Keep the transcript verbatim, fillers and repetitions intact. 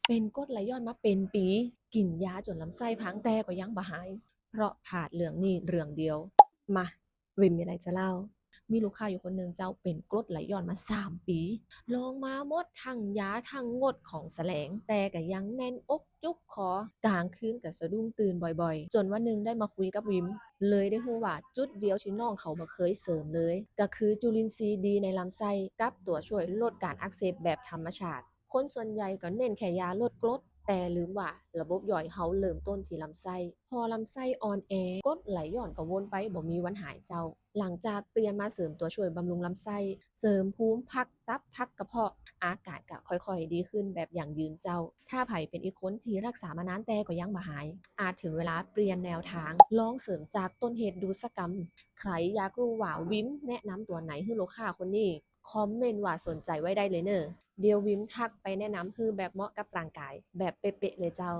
เป็นกรดไหลย้อนมาเป็นปี กินยาจนลำไส้พังแต่ก็ยังบ่หาย เพราะพลาดเรื่องนี้เรื่องเดียว มา วิมมีอะไรจะเล่า มีลูกค้าอยู่คนหนึ่งเจ้าเป็นกรดไหลย้อนมาสามปี ลองมาหมดทั้งยาทั้งงดของแสลง แต่ก็ยังแน่นอกจุกคอ กลางคืนก็สะดุ้งตื่นบ่อยๆ จนวันหนึ่งได้มาคุยกับวิม เลยได้รู้ว่าจุดเดียวที่น้องเขาบ่เคยเสริมเลย ก็คือจุลินทรีย์ดีในลำไส้กับตัวช่วยลดการอักเสบแบบธรรมชาติ คนส่วนใหญ่ก็เน้นแค่ยาลดกรด แต่ลืมว่าระบบย่อยเฮาเริ่มต้นที่ลำไส้ พอลำไส้อ่อนแอกรดไหลย้อนก็วนไปบ่มีวันหายเจ้า หลังจากเปลี่ยนมาเสริมตัวช่วยบำรุงลำไส้ เสริมภูมิ พักตับ พักกระเพาะ อาการก็ค่อยๆดีขึ้นแบบยั่งยืนเจ้า ถ้าไผเป็นอีกคนที่รักษามานานแต่ก็ยังบ่หาย อาจถึงเวลาเปลี่ยนแนวทาง ลองเสริมจากต้นเหตุดูสักกำ ใครอยากรู้ว่าวิมแนะนำตัวไหนหื้อลูกค้าคนนี้ คอมเมนต์ว่าสนใจไว้ได้เลยเนอะ เดี๋ยววิมทักไปแนะนำหื้อแบบเหมาะกับร่างกาย แบบเป๊ะๆเลยเจ้า